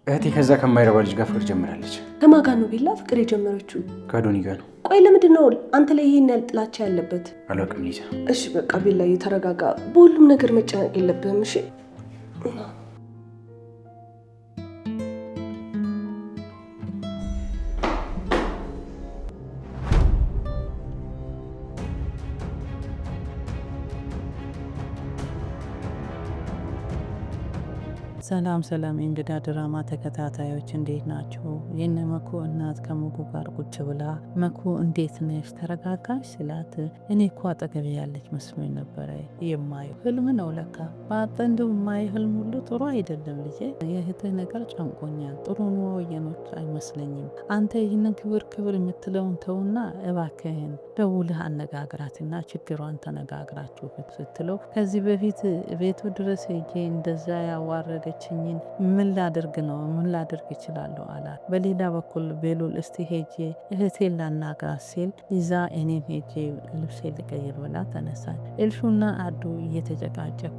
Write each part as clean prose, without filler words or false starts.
እህቴ ከዛ ከማይረባ ልጅ ጋር ፍቅር ጀምራለች። ከማን ጋር ነው ቤላ ፍቅር የጀመረችው? ከአዶኒ ጋር ነው። ቆይ ለምንድን ነው አንተ ላይ ይሄን ያህል ጥላቻ ያለበት? አላውቅም ሊዛ። እሺ በቃ ቤላ እየተረጋጋ፣ በሁሉም ነገር መጨነቅ የለብህም እሺ። ሰላም ሰላም የእንግዳ ድራማ ተከታታዮች እንዴት ናቸው? የነ መኩ እናት ከመኩ ጋር ቁጭ ብላ መኩ እንዴት ነሽ ተረጋጋሽ ስላት፣ እኔ እኮ አጠገቤ ያለች መስሎኝ ነበረ የማየው ህልም ነው ለካ። በአጠንዱ የማየው ህልም ሁሉ ጥሩ አይደለም ልጄ። የእህትህ ነገር ጨንቆኛል። ጥሩ ኑሮ እየኖርክ አይመስለኝም። አንተ ይህንን ክብር ክብር የምትለውን ተውና እባክህን ደውልህ አነጋግራትና ችግሯን ተነጋግራችሁ ስትለው፣ ከዚህ በፊት ቤቱ ድረስ ሄጄ እንደዛ ያዋረደችኝን ምን ላደርግ ነው? ምን ላደርግ እችላለሁ አላት። በሌላ በኩል ቤሉል እስቲ ሄጄ እህቴን ላናግራት ሲል ይዛ እኔም ሄጄ ልብሴ ልቀይር ብላ ተነሳች። ኤልሹና አዱ እየተጨቃጨቁ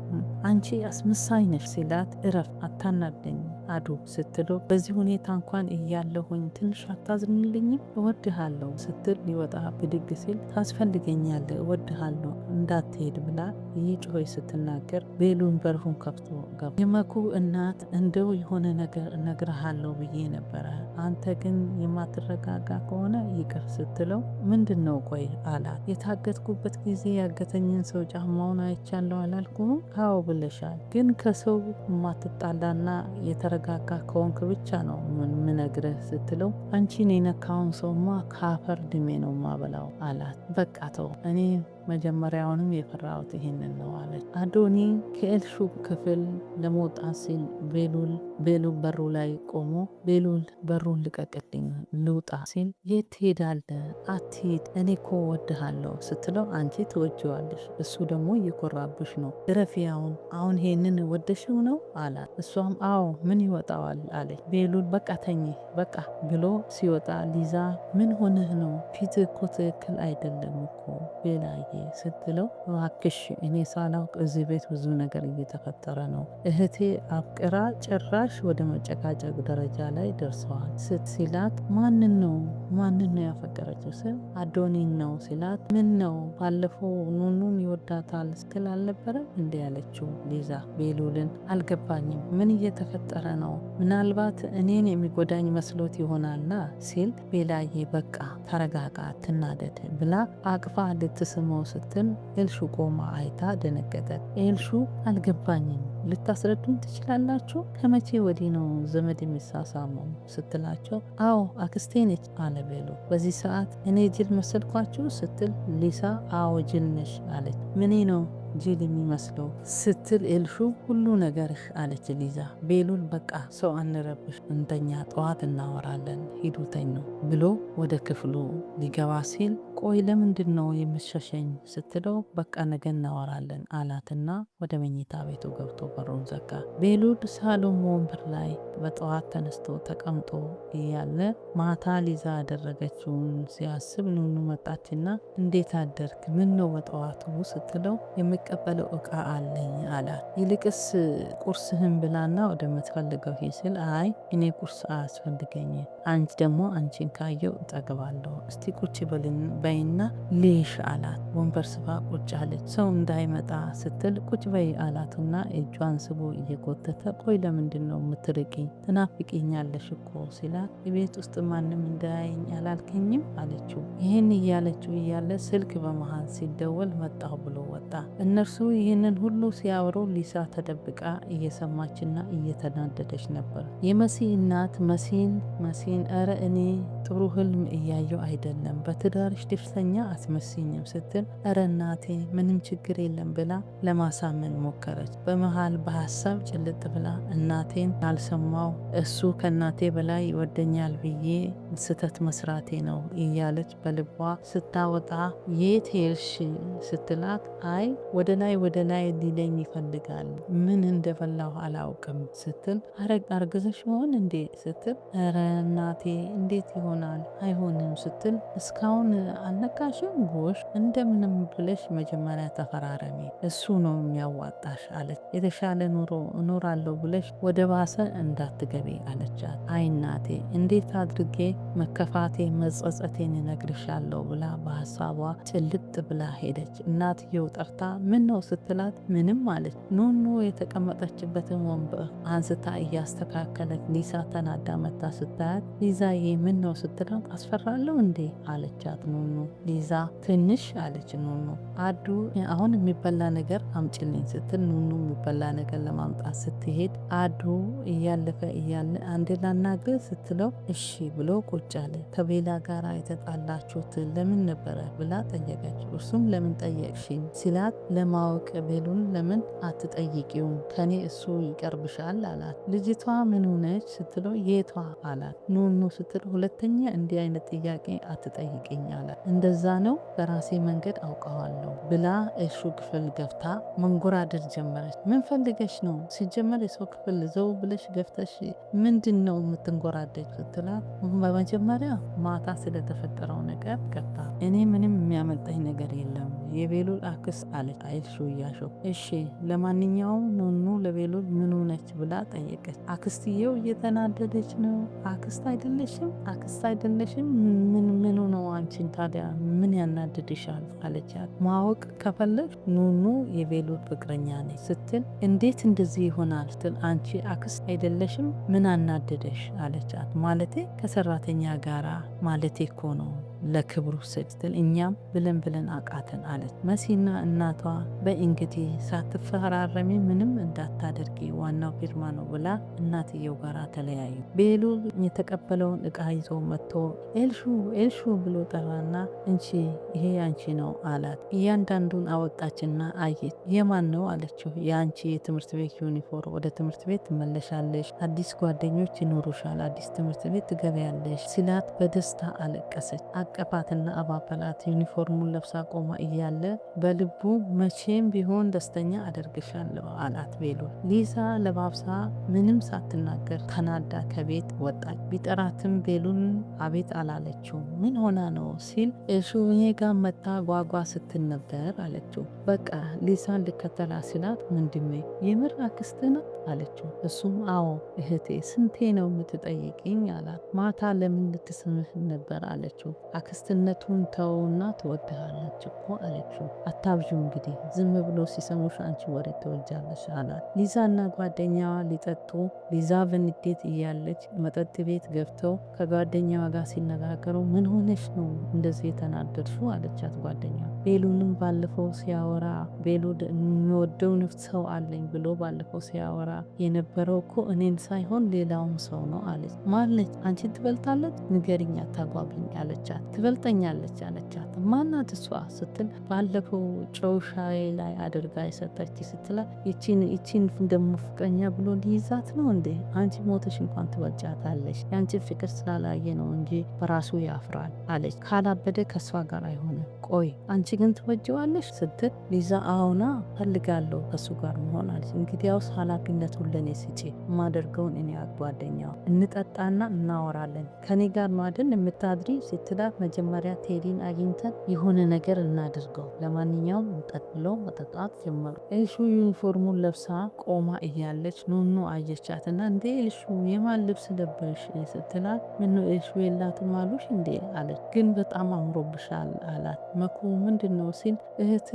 አንቺ አስመሳይ ነሽ ሲላት፣ እረፍ አታናደኝ አዱ ስትለው፣ በዚህ ሁኔታ እንኳን እያለሁኝ ትንሽ አታዝንልኝም? እወድሃለሁ ስትል ሊወጣ ብድግ ሲል ታስፈልገኛለህ፣ እወድሃለሁ እንዳትሄድ ብላ እየጮኸች ስትናገር ቤሉን በሩን ከፍቶ ገባ። የመኩ እናት እንደው የሆነ ነገር እነግርሃለሁ ብዬ ነበረ፣ አንተ ግን የማትረጋጋ ከሆነ ይቅር ስትለው ምንድን ነው ቆይ አላት። የታገትኩበት ጊዜ ያገተኝን ሰው ጫማውን አይቻለሁ አላልኩም? አዎ ብለሻል። ግን ከሰው የማትጣላና የተረጋጋ ከሆንክ ብቻ ነው ምነግርህ ስትለው አንቺን የነካውን ሰውማ ከአፈር ድሜ ነው ማበላው አላት። በቃ ተው እኔ መጀመሪያውንም የፈራሁት ይሄንን ነው አለች። አዶኒ ከኤልሹ ክፍል ለመውጣት ሲል ቤሉል በሩ ላይ ቆሞ ቤሉል በሩን ልቀቅልኝ ልውጣ ሲል የት ትሄዳለህ? አትሂድ፣ እኔ እኮ እወድሃለሁ ስትለው አንቺ ትወጂዋለሽ፣ እሱ ደግሞ እየኮራብሽ ነው። እረፊ አሁን አሁን ይሄንን ወደሽው ነው አላት። እሷም አዎ ምን ይወጣዋል አለች። ቤሉል በቃ ተኚ በቃ ብሎ ሲወጣ ሊዛ ምን ሆነህ ነው? ፊት እኮ ትክክል አይደለም እኮ ቤላዬ ስትለው እባክሽ እኔ ሳላውቅ እዚህ ቤት ብዙ ነገር እየተፈጠረ ነው። እህቴ አፍቅራ ጭራሽ ወደ መጨቃጨቅ ደረጃ ላይ ደርሰዋል ሲላት ማንን ነው ማንን ነው ያፈቀረችው ስል አዶኒን ነው ሲላት ምን ነው ባለፈው ኑኑን ይወዳታል ስትል አልነበረም እንዲ ያለችው ሊዛ ቤሉልን አልገባኝም ምን እየተፈጠረ ነው ምናልባት እኔን የሚጎዳኝ መስሎት ይሆናልና ሲል ቤላዬ በቃ ተረጋጋ ትናደድ ብላ አቅፋ ልትስመው ስትል ኤልሹ ቆማ አይታ ደነገጠች። ኤልሹ አልገባኝም፣ ልታስረዱን ትችላላችሁ? ከመቼ ወዲህ ነው ዘመድ የሚሳሳመው? ስትላቸው አዎ አክስቴ ነች አለ ቤሉ። በዚህ ሰዓት እኔ ጅል መሰልኳችሁ? ስትል ሊሳ አዎ ጅል ነሽ አለች። ምኔ ነው ጅል የሚመስለው ስትል ኤልሹ ሁሉ ነገርህ አለች ሊዛ። ቤሉል በቃ ሰው አንረብሽ፣ እንተኛ፣ ጠዋት እናወራለን፣ ሂዱ ተኙ ብሎ ወደ ክፍሉ ሊገባ ሲል ቆይ ለምንድን ነው የምትሸሸኝ ስትለው በቃ ነገ እናወራለን አላትና ወደ መኝታ ቤቱ ገብቶ በሩን ዘጋ። ቤሉል ሳሎን ወንበር ላይ በጠዋት ተነስቶ ተቀምጦ እያለ ማታ ሊዛ ያደረገችውን ሲያስብ ኑኑ መጣችና እንዴት አደርክ? ምን ነው በጠዋቱ ስትለው የምቀበለው እቃ አለኝ አላት። ይልቅስ ቁርስህን ብላና ወደምትፈልገው ሂድ ሲል አይ እኔ ቁርስ አያስፈልገኝ፣ አንቺ ደግሞ አንቺን ካየው እጠግባለሁ። እስቲ ቁጭ በልን በይና ሌሽ አላት። ወንበር ስባ ቁጭ አለች። ሰው እንዳይመጣ ስትል ቁጭ በይ አላትና እጇን ስቦ እየጎተተ ቆይ ለምንድን ነው የምትርቂኝ? ትናፍቂኛለሽ እኮ ሲላት የቤት ውስጥ ማንም እንዳያየኝ አላልከኝም አለችው። ይህን እያለችው እያለ ስልክ በመሀል ሲደወል መጣሁ ብሎ ወጣ። እነርሱ ይህንን ሁሉ ሲያወሩ ሊሳ ተደብቃ እየሰማችና እየተናደደች ነበር። የመሲ እናት መሲን መሲን እረ እኔ ጥሩ ህልም እያየው አይደለም፣ በትዳርሽ ደስተኛ አትመስኝም ስትል እረ እናቴ ምንም ችግር የለም ብላ ለማሳመን ሞከረች። በመሃል በሀሳብ ጭልጥ ብላ እናቴን አልሰማው እሱ ከእናቴ በላይ ይወደኛል ብዬ ስህተት መስራቴ ነው እያለች በልቧ ስታወጣ የት ሄድሽ ስትላት አይ ወደ ላይ ወደ ላይ ሊለኝ ይፈልጋል ምን እንደበላሁ አላውቅም ስትል አርግዘሽ መሆን እንዴ ስትል ኧረ እናቴ እንዴት ይሆናል አይሆንም ስትል እስካሁን አልነካሽም? ጎሽ እንደምንም ብለሽ መጀመሪያ ተፈራረሚ፣ እሱ ነው የሚያዋጣሽ አለች። የተሻለ ኑሮ እኖራለሁ ብለሽ ወደ ባሰ እንዳትገቢ አለቻት። አይ እናቴ እንዴት አድርጌ መከፋቴ መጸጸቴን እነግርሻለሁ ብላ በሀሳቧ ጭልጥ ብላ ሄደች። እናትየው ጠርታ ምን ነው ስትላት ምንም አለች። ኑኑ የተቀመጠችበትን ወንበር አንስታ እያስተካከለች ሊሳ ተናዳ መታ ስታያት ሊዛዬ ምን ነው ስትላት አስፈራለሁ እንዴ አለቻት ኑኑ። ሊዛ ትንሽ አለች ኑኑ። አዱ አሁን የሚበላ ነገር አምጭልኝ ስትል ኑኑ የሚበላ ነገር ለማምጣት ስትሄድ አዱ እያለፈ እያለ አንድ ላናግርህ ስትለው እሺ ብሎ ቁጭ አለ። ከቤላ ጋር የተጣላችሁት ለምን ነበረ ብላ ጠየቀች። እርሱም ለምን ጠየቅሽኝ ሲላት ለማወቅ ቤሉን ለምን አትጠይቂውም ከኔ እሱ ይቀርብሻል አላት። ልጅቷ ምን ሆነች ስትለው የቷ አላት። ኑኑ ስትል ሁለተኛ እንዲህ አይነት ጥያቄ አትጠይቅኝ አላት። እንደዛ ነው በራሴ መንገድ አውቀዋለሁ ብላ እሹ ክፍል ገብታ መንጎራደድ ጀመረች። ምን ፈልገሽ ነው? ሲጀመር የሰው ክፍል ዘው ብለሽ ገፍተሽ ምንድን ነው የምትንጎራደጅ? ስትላት በመጀመሪያ ማታ ስለተፈጠረው ነገር ገባ። እኔ ምንም የሚያመልጠኝ ነገር የለም የቤሉል አክስት አለች አይልሹ እያሾ። እሺ ለማንኛውም ኑኑ ለቤሉል ምኑ ነች ብላ ጠየቀች። አክስትየው እየተናደደች ነው። አክስት አይደለሽም፣ አክስት አይደለሽም፣ ምን ምኑ ነው አንቺን ታዲያ ምን ያናድድሻል? አለቻት። ማወቅ ከፈለግ ኑኑ የቤሉል ፍቅረኛ ነች ስትል እንዴት እንደዚህ ይሆናል ስትል አንቺ አክስት አይደለሽም ምን አናደደሽ? አለቻት። ማለቴ ከሰራተኛ ጋራ ማለቴ እኮ ነው ለክብሩ ስትል እኛም ብለን ብለን አቃተን አለች። መሲና እናቷ በእንግዲህ ሳትፈራረሚ ምንም እንዳታደርጊ ዋናው ፊርማ ነው ብላ እናትየው ጋር ተለያዩ። ቤሉል የተቀበለውን እቃ ይዞ መጥቶ ኤልሹ ኤልሹ ብሎ ጠራና እንቺ ይሄ ያንቺ ነው አላት። እያንዳንዱን አወጣችና አየች። የማን ነው አለችው። የአንቺ የትምህርት ቤት ዩኒፎርም፣ ወደ ትምህርት ቤት ትመለሻለሽ፣ አዲስ ጓደኞች ይኖሩሻል፣ አዲስ ትምህርት ቤት ትገቢያለሽ ሲላት በደስታ አለቀሰች። አቀፋትና አባበላት። ዩኒፎርሙን ለብሳ ቆማ እያለ በልቡ መቼም ቢሆን ደስተኛ አደርግሻለሁ አላት ቤሉል። ሊዛ ለባብሳ ምንም ሳትናገር ተናዳ ከቤት ወጣች። ቢጠራትም ቤሉል አቤት አላለችው። ምን ሆና ነው ሲል እሱ እኔ ጋር መታ ጓጓ ስትል ነበር አለችው። በቃ ሊሳን ልከተላ ሲላት ወንድሜ የምር አክስት ናት አለችው። እሱም አዎ እህቴ ስንቴ ነው የምትጠይቅኝ አላት። ማታ ለምን ልትስምህ ነበር አለችው። አክስትነቱን ተውና ትወድሃለች እኮ አለችው። አታብዡ እንግዲህ ዝም ብሎ ሲሰሙሽ አንቺ ወሬ ትወጃለሽ አላት። ሊዛና ጓደኛዋ ሊጠጡ ሊዛ በንዴት እያለች መጠጥ ቤት ገብተው ከጓደኛዋ ጋር ሲነጋገሩ ምን ሆነሽ ነው እንደዚህ የተናደድሽው አለቻት ጓደኛ። ቤሉንም ባለፈው ሲያወራ ቤሉ የሚወደው ንፍት ሰው አለኝ ብሎ ባለፈው ሲያወራ የነበረው እኮ እኔን ሳይሆን ሌላውም ሰው ነው አለች። ማለች አንቺን ትበልጣለች? ንገሪኝ፣ አታጓብኝ አለቻት። ትበልጠኛለች አለቻት። ማናት እሷ ስትል ባለፈው ጨው ሻይ ላይ አድርጋ የሰጠች ስትላት ይቺን ደግሞ ፍቅረኛ ብሎ ሊይዛት ነው እንዴ? አንቺ ሞተሽ እንኳን ትበልጫታለሽ። የአንቺን ፍቅር ስላላየ ነው እንጂ በራሱ ያፍራል አለች። ካላበደ ከእሷ ጋር አይሆንም። ቆይ አንቺ ግን ትወጂዋለሽ ስትል ሊዛ አዎና ፈልጋለሁ ከእሱ ጋር መሆን አለች። እንግዲያውስ ኃላፊነቱን ለእኔ ስጪ፣ የማደርገውን እኔ ጓደኛዋ እንጠጣና እናወራለን። ከኔ ጋር ነው አይደል የምታድሪ ስትላት መጀመሪያ ቴዲን አግኝተን የሆነ ነገር እናድርገው፣ ለማንኛውም እንጠጥ ብለው መጠጣት ጀመሩ። ኤልሹ ዩኒፎርሙን ለብሳ ቆማ እያለች ኑኑ አየቻትና እንዴ ኤልሹ የማን ልብስ ለበሽ ስትላት ምነው ኤልሹ የላትም አሉሽ እንዴ አለች። ግን በጣም አምሮብሻል አላት። መኩ ምንድን ነው ሲል እህት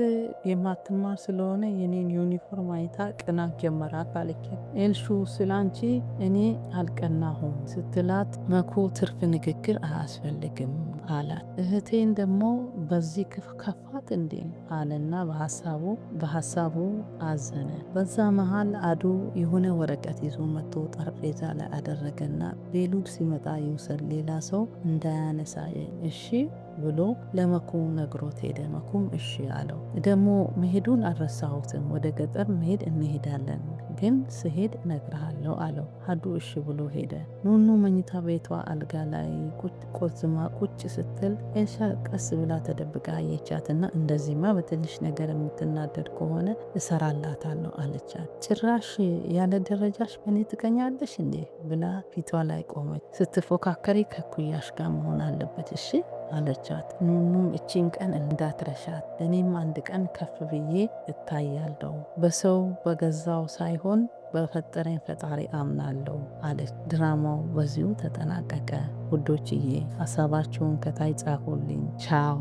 የማትማር ስለሆነ የኔን ዩኒፎርም አይታ ቅናት ጀመራት አለች። ኤልሹ ስላንቺ እኔ አልቀናሁም ስትላት መኩ ትርፍ ንግግር አያስፈልግም አላት። እህቴን ደግሞ በዚህ ከፋት እንዴ አለና በሀሳቡ አዘነ። በዛ መሃል አዱ የሆነ ወረቀት ይዞ መጥቶ ጠረጴዛ ላይ አደረገና ቤሉል ሲመጣ ይውሰድ፣ ሌላ ሰው እንዳያነሳ እሺ ብሎ ለመኩ ነግሮት ሄደ። መኩም እሺ አለው። ደግሞ መሄዱን አልረሳሁትም፣ ወደ ገጠር መሄድ እንሄዳለን፣ ግን ስሄድ እነግርሃለሁ አለው። ሀዱ እሺ ብሎ ሄደ። ኑኑ መኝታ ቤቷ አልጋ ላይ ቆዝማ ቁጭ ስትል ኤልሻ ቀስ ብላ ተደብቃ አየቻትና እንደዚህማ በትንሽ ነገር የምትናደድ ከሆነ እሰራላታለሁ አለቻት። ጭራሽ ያለ ደረጃሽ በእኔ ትቀኛለሽ እንዴ ብላ ፊቷ ላይ ቆመች። ስትፎካከሪ ከኩያሽ ጋር መሆን አለበት እሺ አለቻት። ኑኑም እቺን ቀን እንዳትረሻት፣ እኔም አንድ ቀን ከፍ ብዬ እታያለሁ፣ በሰው በገዛው ሳይሆን በፈጠረኝ ፈጣሪ አምናለሁ አለች። ድራማው በዚሁ ተጠናቀቀ። ውዶችዬ ሀሳባችሁን ከታች ጻፉልኝ። ቻው።